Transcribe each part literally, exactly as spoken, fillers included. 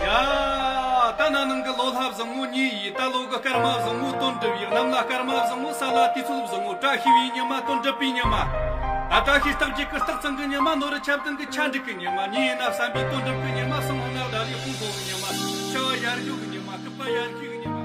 ཡ། ད་ན་ནིང་གི་ལོ་ལྷ་བཟང་ངོ་གཉིས་ཡིན། ད་ལོ་གི་སྐར་མ་བཟང་ངོ་དོན་གྲུབ་ཡིན། གནམ་ལ་སྐར་མ་བཟང་ངོ་ས་ལ་དུས་ཚོད་བཟང་ངོ། བཀྲ་ཤིས་པའི་ཉི་མ་དོན་གྲུབ་པའི་ཉི་མ། ད་བཀྲ་ཤིས་རྟགས་བརྒྱད་ཀྱི་རྟགས་གཙང་གི་ཉི་མ། ནོར་བུ་ཆ་བདུན་གྱི་ཆ་འགྲིག་གི་ཉི་མ། ཉིན་ཡིན་ན་བསམ་པའི་དོན་གྲུབ་གི་ཉི་མ། སང་ཕོད་ན་ལ་ལས་དཔུང་ཤོག་གི་ཉི་མ། བྱ་བ་ཡར་འཇུག་གི་ཉི་མ། སྐུད་པ་ཡར་ཤེས་གི་ཉི་མ།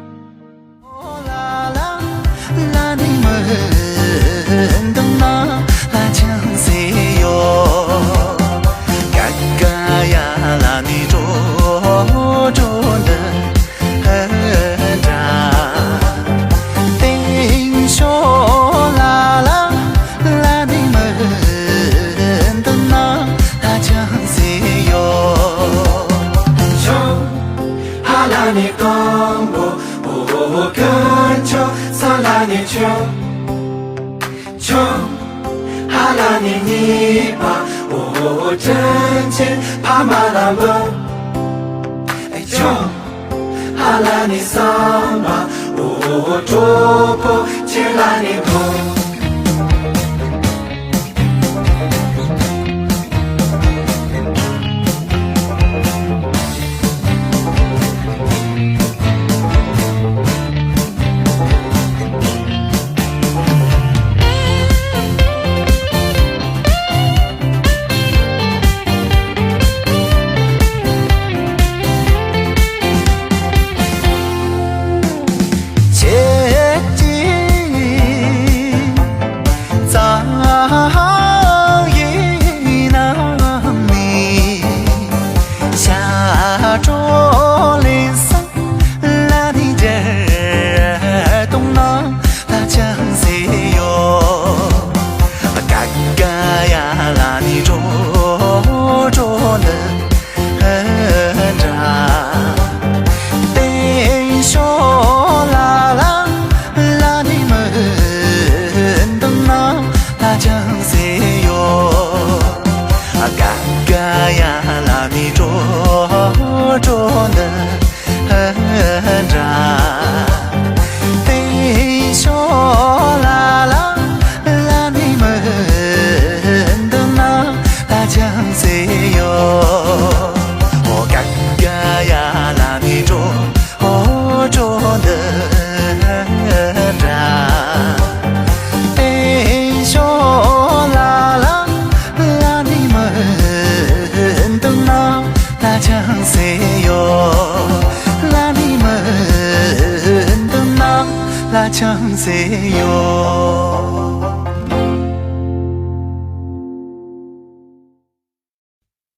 ལ་ཆང་ཟེར་ཡོད།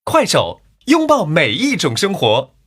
快手，拥抱每一种生活。